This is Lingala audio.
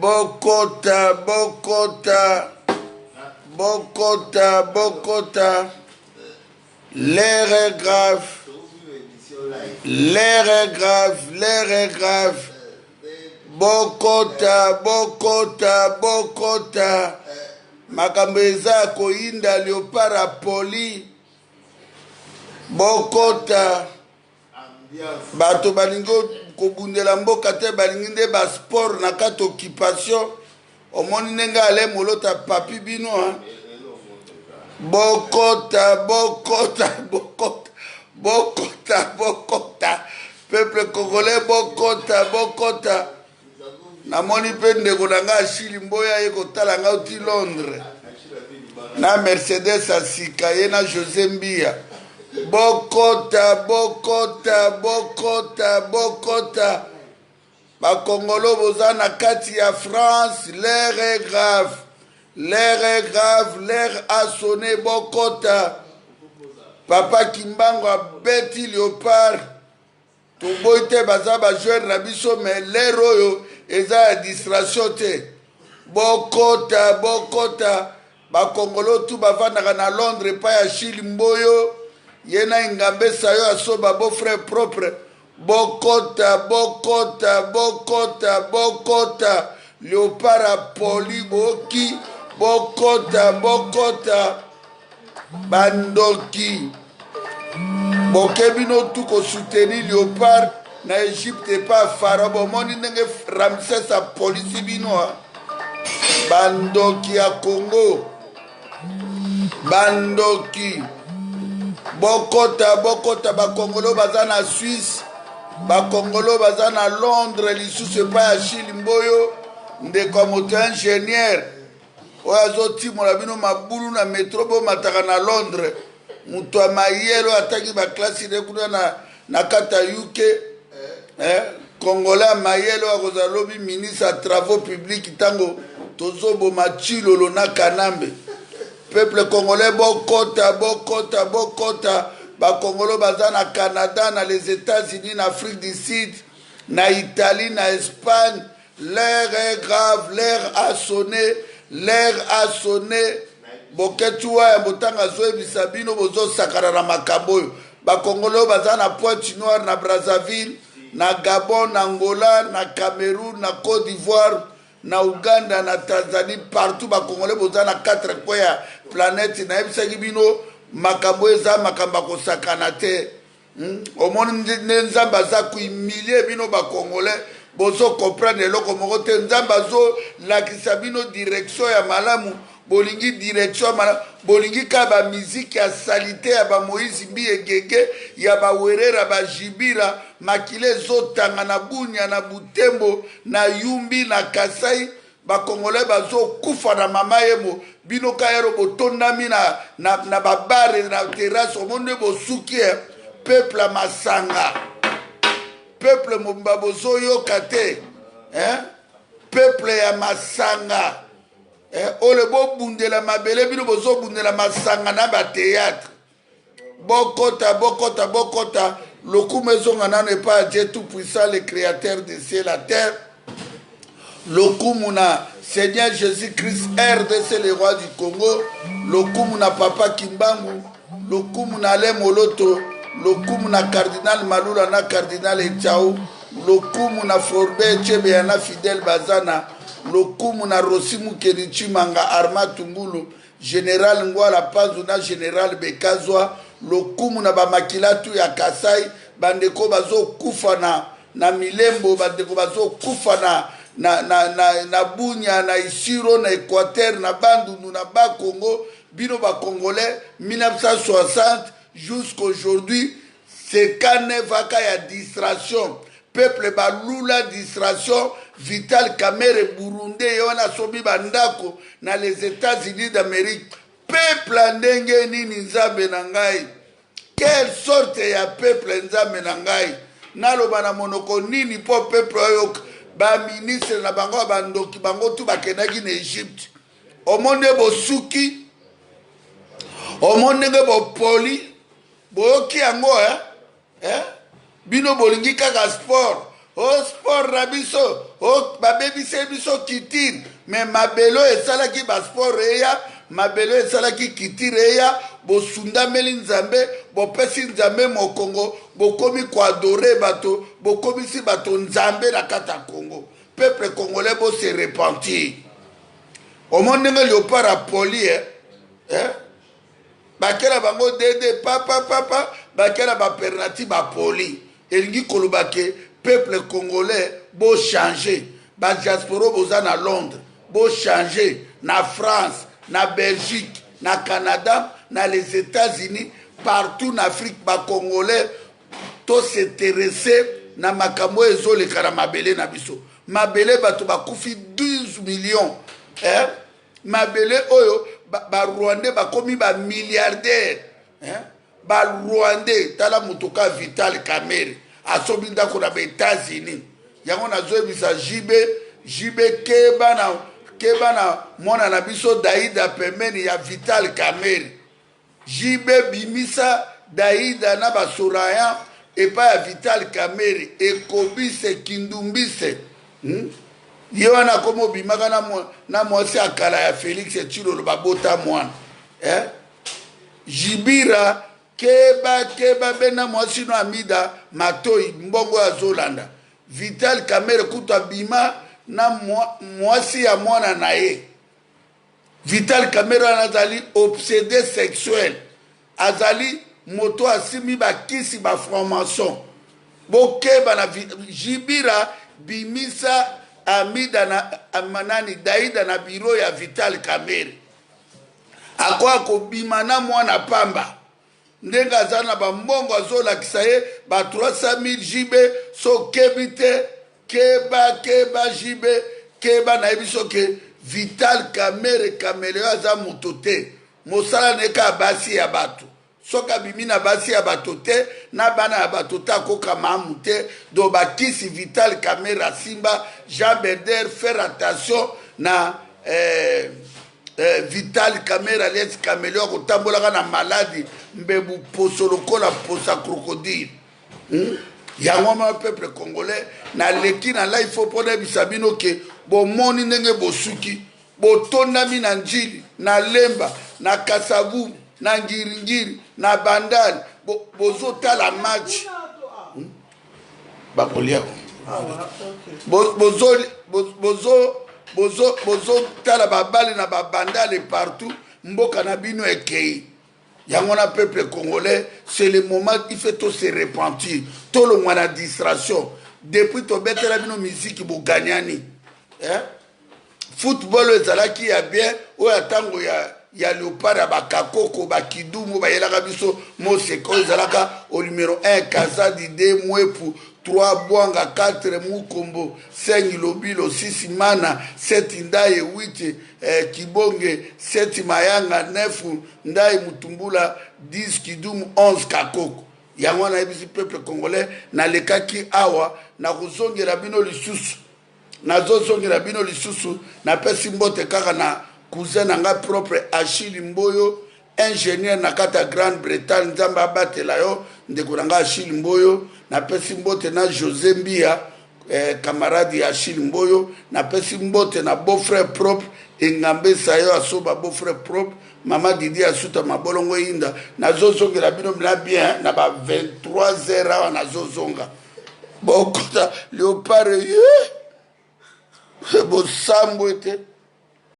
Bokota, bokota, bokota, bokota. L'air est grave. L'air est grave, l'air est grave. Bokota, bokota, bokota. Makambo eza ya koyinda leopard apoli. Bokota. Bato balingi kobundela mboka te, balingi nde ba sport na kati occupation. Omoni ndenge Alain Molota papi bino hein? Bokota, bokota, bokota, bokota, bokota, peuple congolais, bokota, bokota. Namoni mpe ndeko na ngai Achille Mboya ye kotala ngai uti Londres na Mercedes ya sika ye na Jose Mbiya. Bokota, bokota, bokota, bokota. Bakongolo boza na kati ya France, l'heure est grave. L'heure est grave, l'heure a sonné, bokota. Papa Kimbangu abeti leopard. Toboyi te baza ba joueur na biso mais l'heure oyo eza ya distraction te. Bokota bokota ba congolo tout bavandaka na Londres epai ya Achille Mboyo ye na Ingambe Sayo asoba beau frère propre. Bokota bokota bokota bokota leopard apoli boki bokota bokota Bandoki boke bino tu ko soutenir leopard na Egypte epa Pharaon, bomoni ndenge Ramses apolisi bino ha? Bandoki ya Congo, bandoki bokota bokota, bakongolo baza na Suisse, bakongolo baza na Londres, lisusu epai ya Achille Mboyo, ndeko ya moto ingénieur oyo azotimola bino mabulu na metro bomataka na Londres, moto ya mayele oyo atangi baklasi ne kuna na, na kati ya UK eh, Congolais ya mayele oyo akozala lobi ministre ya travaux publics ntango tozoboma Tshilolo na Kanambe. Peuple congolais bokota bokota bokota, bakongolo baza na Canada, na les États-Unis, na Afrique du Sud, na Italie, na Espagne. L'heure est grave, l'heure a sonné, l'heure a sonné. Boketshu waya botanga azoyebisa bino bozosakana na makambo oyo. Bakongolo oyo baza na Pointe Noire, na Brazzaville, na Gabon, na Angola, na Cameroun, na Côte d'Ivoire, na Ouganda, na Tanzanie, partout bakongole boza na quatre coins ya planète. Nayebisaki bino makambo eza makambo ya kosakana te. Hmm? Omoni nde Nzambe aza kohumilie bino ba congolais, bozo comprendre eloko moko te. Nzambe azolakisa bino direction ya malamu, bolingi direction ya malamu, bolingi kaka ba musique ya salite ya ba Moïse Mbiye Gege, ya ba Werera, ba Jibira, makila ezotanga na Bunia, na Butembo, na Yumbi, na Kasai. Ba congolais bazo kufa na mama yemo, bino kayero botondami na, na, na ba bare na terrasse, omoni nde bosuki eh. Peuple ya masanga, peuple mobimba bozoyoka te eh? Peuple ya masanga eh? Ole bobundela mabele, bino bozobundela masanga na ba théâtre. Bokota, bokota, bokota, lokumu ezonga nano epai ya Dieu tout puissant, le créateur de ciel la terre. Lokumu na Seigneur Jésus-Christ RDC, le roi du Congo. Lokumu na Papa Kimbangu, lokumu na Alain Moloto, lokumu na Cardinal Malula na Cardinal Etiau, lokumu na Floribert Chebeya na Fidèle Bazana, lokumu na Rossi Mukeni Chimanga Arma Tungulu, General Ngwala Panzu na General Bekazwa, lokumu na ba makila tu ya Kasai, bandeko bazo kufa na na Milembo, bandeko bazo kufa na na, na, na, na Bunia, na Isiro, na Equateur, na Bandundu, na Bas-Congo, bino ba Congolais 1960 jusqu'aujourd'hui c'est kanevaka ya distraction. Peuple balula distraction. Vital Kamerhe burundais ye wana asombi bandako na les États-Unis d'Amérique. Peuple ya ndenge nini Nzambe na ngai? Quelle sorte ya peuple Nzambe na ngai? Naloba na monoko nini mpo peuple oyoka? Ba ministre na bango ya bandoki bango tu bakendaki na Egypte. Omoni nde bosuki, omoni ndenge bopoli, boyoki yango eh? Eh? Bino bolingi kaka sport. O sport na biso, o babebiseli biso culture. Me mabele oyo esalaki basport eya, mabele oyo esalaki culture eya, bosundameli Nzambe, bopesi Nzambe mokongo, bokomi koadore bato, bokomisi bato Nzambe na kati ya Congo. Peuple congolais, bo se repentir. Omoni ndenge leopard apoli, eh? Eh? Bakela bango dede papa papa, bakela bapernati bapoli. Elingi koloba ke peuple congolais bo changer. Badiaspora boza na Londres, bo changer, na France, na Belgique, na Canada, na les États-Unis, partout na Afrique, bacongolais tosinteresse na makambo oyo ezoleka na mabele na biso. Mabele bato bakufi 12 millions, eh? Mabele oyo barwandais ba bakomi bamilliardaire, eh? Barwandais, tala moto ka Vital Kamerhe asombi ndako na baÉtats-Unis. Yango nazoyebisa JB, JB, keba na, keba na mwana na biso Daida pembeni ya Vital Kamerhe. JB, bimisa Daida na basoraya epai ya Vital Kamerhe. Ekobise kindumbise, Ye wana akomi obimaka na mwasi ya kala ya Félix Tshilolo, babota mwana, eh? Jibira, keba, keba, benda mwasi no Amida matoi, mbongo oyo azolanda Vital Kamerhe. Kutu abima na mwasi ya mwana na ye. Vital Kamerhe wana azali obsédé sexuel, azali moto asimbi bakisi bafranc-maçon. Bokeba na Jibira, bimisa Amida na nani, Daida na biro ya Vital Kamerhe. Akoya kobima na mwana pamba ndenge aza na bambongo, azolakisa ye ba 300 000. JB, so okebi te, keba, keba JB, keba. Nayebi soki Vital Kamerhe caméléon aza moto te, mosala na ye kaka basi ya bato. Soki abimi na basi ya bato te, na bana ya bato te, akokama amu te. Donc bakisi Vital Kamerhe asimba. Jean Berder, faire attention na Vital Kamerhe alias caméléon. Akotambolaka na maladi mbebu, poso lokola poso ya crocodile, Yango wana, peuple congolais, naleki na live mpo nayebisa bino ke bomoni ndenge bosuki, botondami na Njili, na Lemba, na Kasavubu, na Ngiringiri, na Bandali, bozotala match, Bakolia bozotala babale na babandale partout. Mboka na bino ekei. Yango na peuple congolais, c'est le moment, il faut to se repentir, tolongwa na distraction. Depuis tobetela bino miziki, boganyani, eh? Football oyo ezalaki ya bien, oyo ya ntango ya Léopard, ya bakakoko, bakidumu bayelaka biso moseka, oyo ezalaka au numéro 1 Kazadi, 2 Mwepu, 3 Bwanga, 4 Mukombo, 5 Lobilo, 6 Mana, 7 Ndaye, 8 Kibonge, 7 Mayanga, 9 Ndaye Mutumbula, 10 Kidumu, 11 Kakoko. Yango wana nayebisi peuple congolais, nalekaki awa, nakozongela bino lisusu, nazozongela bino lisusu. Napesi mbote kaka na cousin na ngai propre, Achille Mboyo, ingénieur na kati ya Grande Bretagne. Nzambe abatela yo, ndeko na ngai Achille Mboyo. Napesi mbote na José Mbia, camarade ya Achille Mboyo. Napesi mbote na beau frère propre Engambe Sayo Asoba, beau frère propre mama Didi Asuta Mabolongo Inda. Nazozongela bino na bien na ba 23 heures awa, nazozonga. Bokota Léopard ye, bosambwe te.